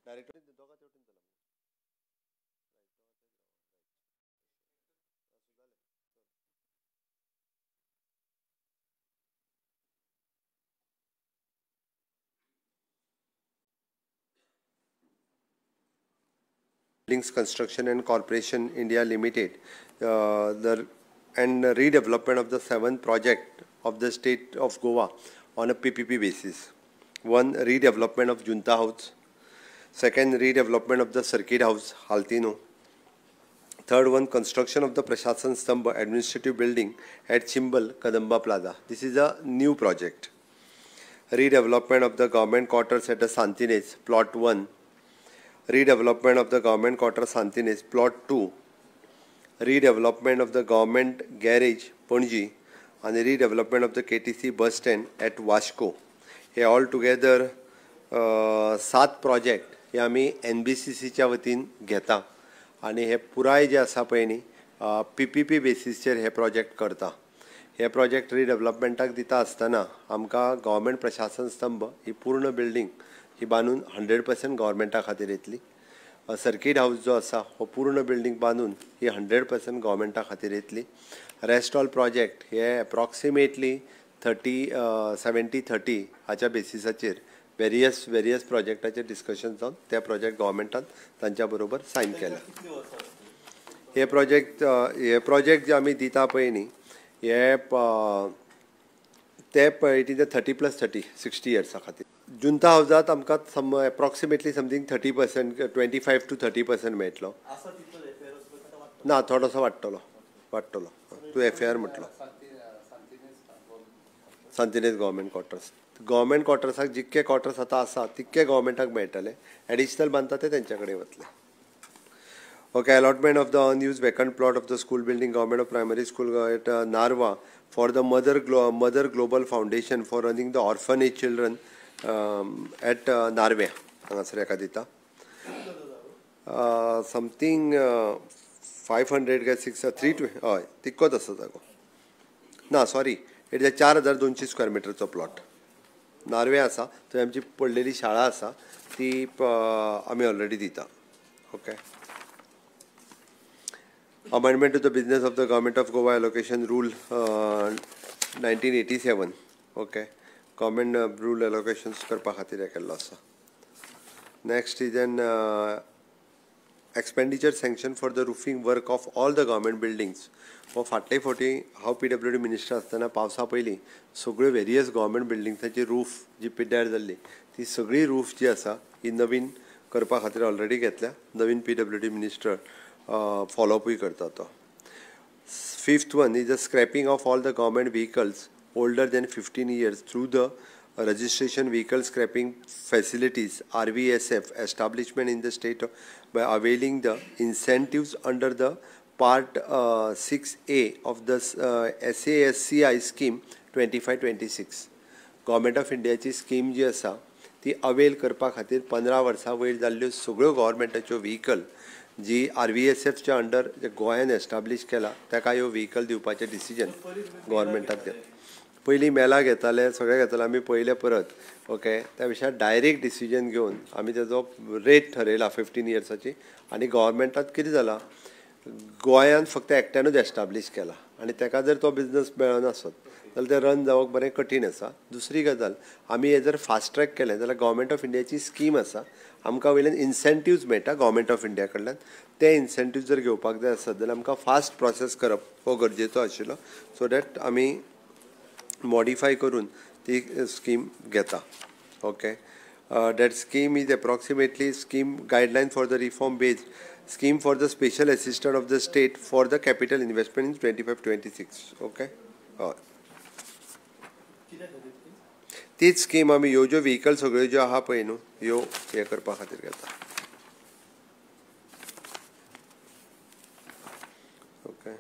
Director Buildings Construction and Corporation India Limited, the and redevelopment of the 7 project of the state of Goa on a PPP basis. 1, redevelopment of Junta House. 2nd, redevelopment of the Circuit House, Altino. 3rd one, construction of the Prashasan Stambh administrative building at Chimbel, Kadamba Plaza. This is a new project. Redevelopment of the government quarters at the Santines, plot 1. Redevelopment of the government quarter Santines, plot 2. Redevelopment of the government garage, Panaji, and redevelopment of the KTC bus stand at Vasco. Hey all together 7 project हे आमी NBCCच्या वतीन घेता आनी हे पुराय जे आसा पळय न्ही PPP बेसीसचेर हे प्रोजेक्ट करता. हे प्रोजेक्ट रिडेवलपमेंटाक दिता आसतना आमकां गव्हर्मेंट प्रशासन स्तंभ ही पूर्ण बिल्डींग ही बांदून 100% गव्हर्मेंटा खातीर येतली. सर्कीट हावस जो आसा हो पूर्ण बिल्डींग बांदून ही 100% गव्हर्मेंटा खातीर येतली. रेस्ट ऑल प्रोजेक्ट हे एप्रॉक्सिमेटली 70-30 हाच्या बेसिसाचेर वेरियस प्रोजेक्टाचेर डिस्कशन जावन ते प्रोजेक्ट गव्हर्मेंटान तांच्या बरोबर सायन केला. हे प्रोजेक्ट जे आमी दिता पळय न्ही हे ते it is 30 + 30 60 इयर्सा खातीर. जुंता हावजात आमकां सम एप्रॉक्सिमेटली समथींग 30%, 25 to 30% मेळटलो. ना, थोडोसो वाडटलो तूं FAR म्हटलो. सांतिनेज गव्हर्मेंट क्वॉर्टर्स, गव्हर्मेंट क्वॉर्टर्साक जितके क्वॉर्टर्स आतां आसा तितके गव्हर्मेंटाक मेळटले. एडिशनल बांदता ते तेंच्या कडेन वतले. Okay, allotment of the unused vacant plot of the school building, government of primary school at Narva for the Mother Global Foundation for running the orphanage children at Narve हांगासर हेका दिता. समथींग 500 काय 6 3 2 हय तितकोच आसा जागो. ना सॉरी, it is 4200 square मिटरचो प्लॉट नार्वे आसा. थंय आमची पडलेली शाळा आसा ती आमी ऑलरेडी दिता. Okay, amendment to the business of the government of Goa allocation rule 1987. Okay, government rule allocations करपा खातीर हें केल्लो आसा. Next is an expenditure sanction for the roofing work of all the government buildings. हो फाटले फावटी हांव PWD minister आसतना पावसा पयलीं सगळ्यो वेरियस गव्हर्मेंट बिल्डिंग्साची रूफ जी पिड्ड्यार जाल्ली ती सगळी रूफ जी आसा ही नवीन करपा खातीर ऑलरेडी घेतल्या. नवीन PWD minister फॉलोअपूय करता तो. 5th one is the scrapping of all the government vehicles older than 15 years through the registration vehicle scrapping facilities RVSF establishment in the state by availing the incentives under the part 6A of the SASCI scheme 25-26. Government of इंडियाची scheme जी आसा ती avail करपा खातीर 15 वर्सां वयर जाल्ल्यो सगळ्यो गव्हर्मेंटाच्यो व्हिकल जी RVSFच्या अंडर जे गोंयान एस्टाब्लीश केला ताका ह्यो व्हिकल दिवपाचें डिसिजन गव्हर्मेंटाक घेतलें. पयलीं मेला घेताले, सगळें घेताले, आमी पयले परत. ओके, त्या विशयार डायरेक्ट डिसिजन घेवन आमी तेजो रेट ठरयला 15 इयर्साची. आनी गव्हर्मेंटात कितें जालां, गोंयान फक्त एकट्यानूच एस्टाब्लीश केला आनी ताका जर तो बिजनस मेळनासत जाल्यार तें रन जावप बरें कठीण आसा. दुसरी गजाल, आमी हें जर फास्ट ट्रॅक केलें जाल्यार गव्हर्मेंट ऑफ इंडियाची स्कीम आसा, आमकां वयल्यान इन्सेंटिव्ज मेळटा गव्हर्मेंट ऑफ इंडिया कडल्यान. ते इन्सेंटिव्ज जर घेवपाक जाय आसत जाल्यार आमकां फास्ट प्रोसेस करप हो गरजेचो आशिल्लो, सो that आमी मॉडिफाय करून ती स्कीम घेता. Okay, that scheme is approximately scheme guideline for the reform based scheme for the special assistant of the state for the capital investment in 25-26. Okay, हय, तीच स्कीम आमी ह्यो ज्यो व्हिकल सगळ्यो ज्यो आहा पळय न्हू ह्यो हें करपा खातीर घेता. Okay,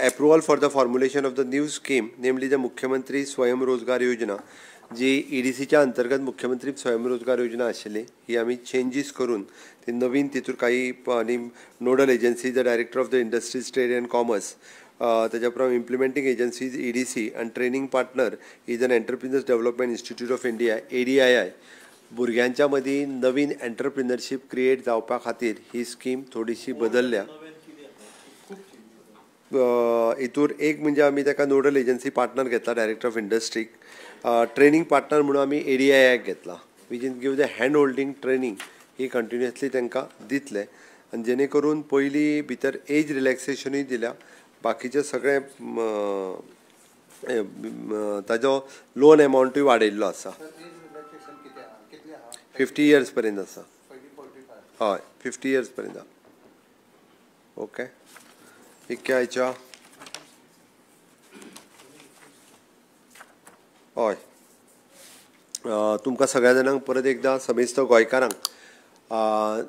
approval for the formulation of the new scheme namely the Mukhyamantri Swayam Rozgar Yojana ji EDCच्या अंतर्गत मुख्यमंत्री स्वयंरोजगार योजना आशिल्ली ही आमी चेंजीस करून ती नवीन तितूर काही आनी nodal agency the director of the industries trade and commerce, ताच्या उपरांत इम्प्लिमेंटींग एजन्सीज EDC आनी training partner is an entrepreneurs development institute of India ADII. भुरग्यांच्या मदीं नवीन एंटरप्रिनरशीप क्रिएट जावपा खातीर ही स्कीम थोडीशी बदलल्या. हितूर एक म्हणजे आमी ताका नोडल एजन्सी पार्टनर घेतला, डायरेक्टर ऑफ इंडस्ट्रीक. ट्रेनींग पार्टनर म्हणून आमी ADIक घेतला, which in give the hand holding training he continuously तांकां दितले आनी जेणे करून पयलीं भितर एज रिलॅक्सेशनूय दिल्या, बाकीचें सगळें ताजो लोन एमावंटूय वाडयल्लो आसा. 50 इयर्स पर्यंत आसा. हय, 50 इयर्स पर्यंत. ओके, इतक्या हय. तुमकां सगळ्या जाणांक परत एकदां समेस्त गोंयकारांक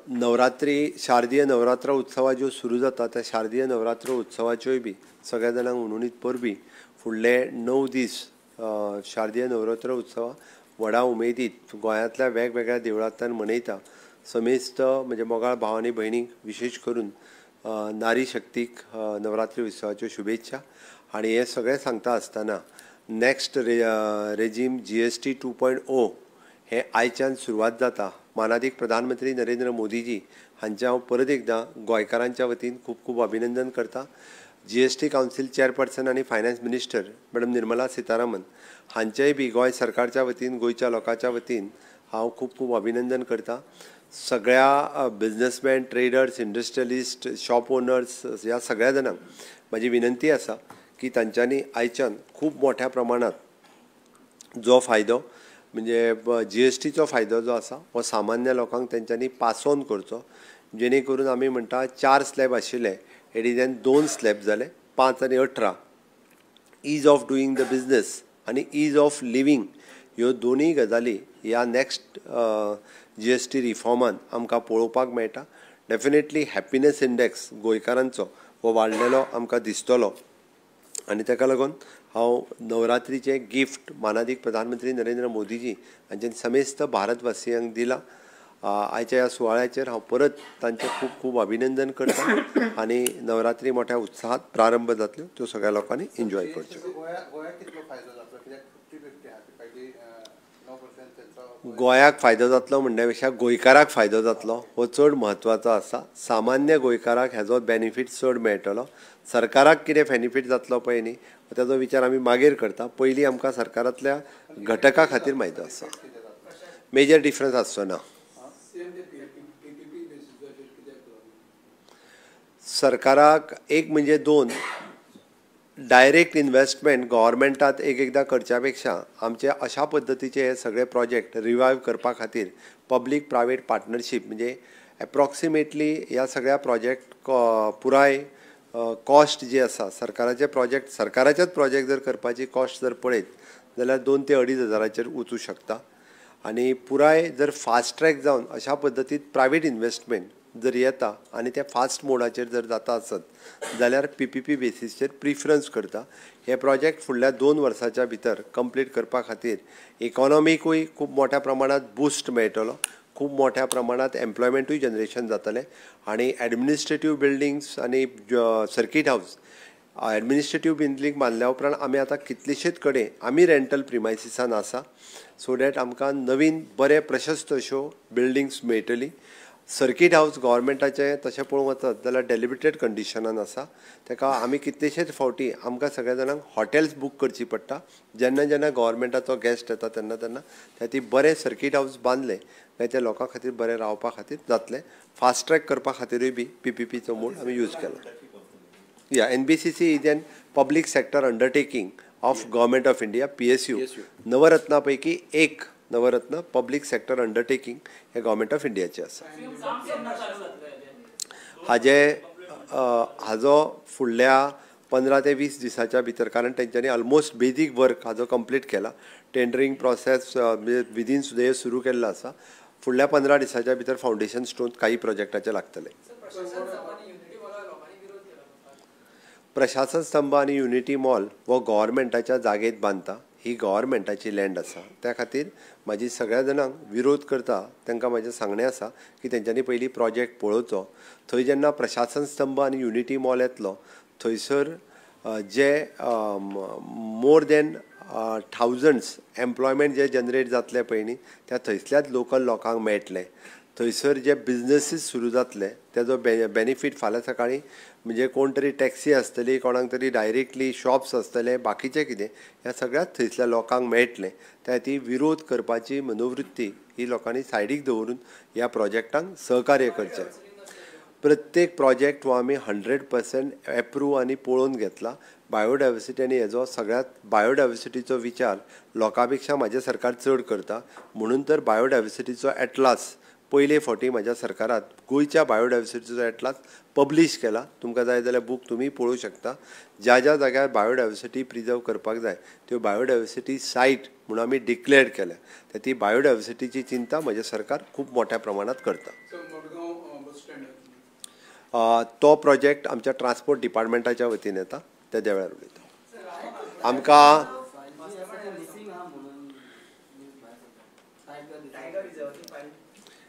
नवरात्री, शारदीय नवरात्र उत्सवा ज्यो सुरू जाता त्या शारदीय नवरात्र उत्सवाच्योय बी सगळ्या जाणांक हुनहुनीत परबी. फुडले 9 दीस शारदीय नवरात्र उत्सवा व्हडा उमेदीत गोंयांतल्या वेगवेगळ्या देवळांतल्यान मनयता. समेस्त म्हणजे मोगाळ भाव आनी भयणींक, विशेश करून नारी शक्तीक नवरात्री उत्सवाच्यो शुभेच्छा. आनी हें सगळें सांगता आसतना नॅक्स्ट रेजीम GST 2.0 हें आयच्यान सुरवात जाता. मानादीक प्रधानमंत्री नरेंद्र मोदीजी हांचें हांव परत एकदां गोंयकारांच्या वतीन खूब खूब अभिनंदन करता. GST council chairperson आनी finance minister madam Nirmala Sitharaman हांचेय बी गोंय सरकारच्या वतीन, गोंयच्या लोकांच्या वतीन हांव खूब खूब अभिनंदन करता. सगळ्या businessman, traders, industrialist, shop owners ह्या सगळ्या जाणांक म्हाजी विनंती आसा की तांच्यांनी आयच्यान खूब मोठ्या प्रमाणांत जो फायदो म्हणजे GSTचो फायदो जो आसा हो सामान्य लोकांक तेंच्यांनी पास ऑन करचो, जेणे करून आमी म्हणटा 4 स्लॅब आशिल्ले हेडिल्यान 2 स्लॅब जाले, 5 आनी 18. Ease of doing the business आनी ईज ऑफ लिवींग ह्यो दोनूय गजाली ह्या नॅक्स्ट GST रिफॉर्मान आमकां पळोवपाक मेळटा. डेफिनेटली हॅपिनस इंडेक्स गोंयकारांचो हो वाडलेलो आमकां दिसतलो आनी ताका लागून हांव नवरात्रीचें गिफ्ट मानादीक प्रधानमंत्री नरेंद्र मोदीजी हांचे समेस्त भारतवासियांक दिलां. आयच्या ह्या सुवाळ्याचेर हांव परत तांचें खूब खूब अभिनंदन करता आनी नवरात्री मोठ्या उत्साहात प्रारंभ जातल्यो त्यो सगळ्या लोकांनी एन्जॉय करच्यो. गोंयाक फायदो जातलो म्हणल्या पेक्षा गोंयकाराक फायदो जातलो हो चड म्हत्वाचो आसा. सामान्य गोंयकाराक हेजो बेनिफीट चड मेळटलो. सरकाराक कितें बेनिफीट जातलो पळय न्ही ताजो विचार आमी मागीर करता. पयलीं आमकां सरकारांतल्या घटका खातीर म्हायती आसा. मेजर डिफरन्स आसचो ना. सरकाराक एक म्हणजे 2 डायरेक्ट इन्वेस्टमेंट गव्हर्मेंटात एक एकदां करच्या पेक्षा आमचे अशा पद्दतीचे हे सगळे प्रोजेक्ट रिवायव करपा खातीर पब्लीक प्रायवेट पार्टनरशीप म्हणजे एप्रॉक्सिमेटली ह्या सगळ्या प्रोजेक्ट पुराय कॉस्ट जी आसा सरकाराचे प्रोजेक्ट, सरकाराचेच प्रोजेक्ट जर करपाची कॉस्ट जर पळयत जाल्यार 2 ते 2.5 हजाराचेर वचूं शकता. आनी पुराय जर फास्ट ट्रॅक जावन अशा पद्दतीत प्रायवेट इन्वेस्टमेंट जर येता आनी ते फास्ट मोडाचेर जर जाता आसत जाल्यार PPP बेसीसचेर प्रिफरन्स करता. हे प्रोजेक्ट फुडल्या 2 वर्साच्या भितर कंप्लीट करपा खातीर इकॉनॉमिकूय खूब मोठ्या प्रमाणांत बूस्ट मेळटलो, खूब मोठ्या प्रमाणांत एम्प्लॉयमेंटूय जनरेशन जातलें आनी एडमिनिस्ट्रेटीव बिल्डिंग्स आनी सर्कीट हावज एडमिनिस्ट्रेटीव बिल्डींग बांदल्या उपरांत आमी आतां कितलेशेच कडेन आमी रेंटल प्रिमायसिसान आसा, सो that आमकां नवीन बरे प्रशस्त अश्यो बिल्डिंग्स मेळटली. सर्कीट हावज गव्हर्मेंटाचें तशें पळोवंक वचत जाल्यार डेलिबिरेटेड कंडिशनान आसा, ताका आमी कितलेशेच फावटी आमकां सगळ्या जाणांक हॉटेल्स बूक करची पडटा. जेन्ना जेन्ना गव्हर्मेंटाचो गेस्ट येता तेन्ना तेन्ना त्या ती बरें सर्कीट हावज बांदलें काय ते लोकां खातीर बरें रावपा खातीर जातलें. फास्ट ट्रॅक करपा खातीरूय बी PPPचो मोड आमी यूज केला. या NBCC is an public sector undertaking of government of India, PSU. Navratna पैकी एक नवरत्न पब्लीक सेक्टर अंडरटेकिंग हे गव्हर्मेंट ऑफ इंडियाचे आसा. हाजे हाजो फुडल्या 15 ते 20 दिसाच्या भितर, कारण तेंच्यांनी ऑलमोस्ट बेजीक वर्क हाजो कंप्लीट केला, टेंडरींग प्रोसेस विदीन सुद्दां हे सुरू केल्लो आसा. फुडल्या 15 दिसाच्या भितर फावंडेशन स्टोन काही प्रोजेक्टाचे लागतले. प्रशासन स्तंभ आनी युनिटी मॉल हो गव्हर्मेंटाच्या जागेत बांदता, ही गव्हर्मेंटाची लँड आसा. त्या खातीर म्हाजी सगळ्या जाणांक विरोध करता तांकां म्हाजें सांगणें आसा की तेंच्यांनी पयलीं प्रोजेक्ट पळोवचो. थंय जेन्ना प्रशासन स्तंभ आनी युनिटी मॉल येतलो थंयसर जे मोर देन थावजंड्स एम्प्लॉयमेंट जे जनरेट जातले पळय न्ही त्या थंयसल्याच लोकल लोकांक मेळटलें. थंयसर जे बिजनसीस सुरू जातले तेजो बेनिफीट फाल्यां सकाळीं म्हणजे कोण तरी टॅक्सी आसतली, कोणाक तरी डायरेक्टली शॉप्स आसतले, बाकीचें कितें ह्या सगळ्याच थंयसल्या लोकांक मेळटलें. त्या खातीर विरोध करपाची मनोवृत्ती ही लोकांनी सायडीक दवरून ह्या प्रोजेक्टांक सहकार्य करचें. प्रत्येक प्रोजेक्ट हो आमी 100% एप्रूव आनी पळोवन घेतला. बायोडायवर्सिटी आनी हेजो सगळ्यांत बायोडायवर्सिटीचो विचार लोकां पेक्षा म्हाजें सरकार चड करता, म्हणून तर बायोडायवर्सिटीचो एटलास पयले फावटी म्हाज्या सरकारात गोंयच्या बायोडायवर्सिटीचो एटलास पब्लीश केला. तुमकां जाय जाल्यार बूक तुमी पळोवंक शकता. ज्या ज्या जाग्यार बायोडायवर्सिटी प्रिजर्व करपाक जाय त्यो बायोडायवर्सिटी सायट म्हणून आमी डिक्लेअर केल्या. तर ती बायोडायवर्सिटीची चिंता म्हजें सरकार खूब मोठ्या प्रमाणांत करता. तो प्रोजेक्ट आमच्या ट्रान्सपोर्ट डिपार्टमेंटाच्या वतीन येता, तेद्या वेळार उलयता. आमकां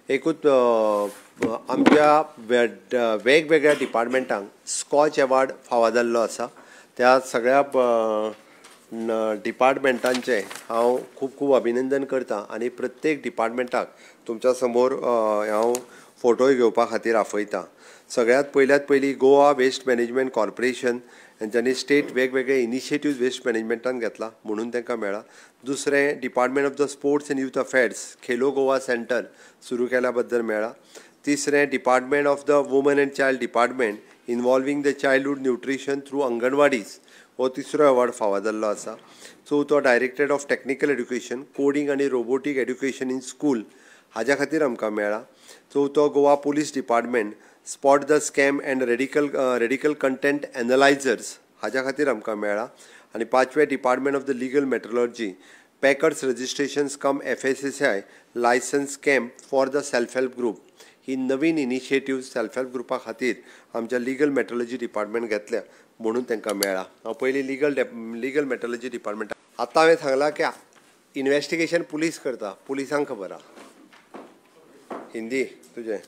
एकूच आमच्या वेगवेगळ्या डिपार्टमेंटांक स्कॉच एवॉर्ड फावो जाल्लो आसा. त्या सगळ्या डिपार्टमेंटांचें हांव खूब खूब अभिनंदन करता आनी प्रत्येक डिपार्टमेंटाक तुमच्या समोर हांव फोटोय घेवपा खातीर आफयता. सगळ्यांत पयल्यात पयली गोवा वेस्ट मॅनेजमेंट कॉर्पोरेशन हेंच्यांनी स्टेट वेगवेगळे इनिशिएटिव्ह वेस्ट मॅनेजमेंटान घेतला म्हणून तांकां मेळ्ळा. दुसरें department of the sports and youth affairs Khelo Goa centre सुरू केल्या बद्दल मेळ्ळा. तिसरें department of the woman and child department involving the childhood nutrition through anganwadis हो तिसरो अवॉर्ड फावो जाल्लो आसा. चवथो directorate of technical education coding आनी रोबोटीक एड्युकेशन इन स्कूल हाज्या खातीर आमकां मेळ्ळा. चवथो Goa police department spot the scam and radical content analysers हाज्या खातीर आमकां मेळ्ळा. आनी पांचवें department of the legal metrology packers registrations cum FSSAI licence camp for the self help group he Naveen initiative self help ग्रुपा खातीर आमच्या legal metrology department घेतल्या म्हणून तांकां मेळ्ळा. हांव पयलीं लिगल मेट्रोलॉजी डिपार्टमेंट आतां हांवें सांगलां की इन्वेस्टिगेशन पुलीस करता, पुलिसांक खबर आहा. हिंदी तुजें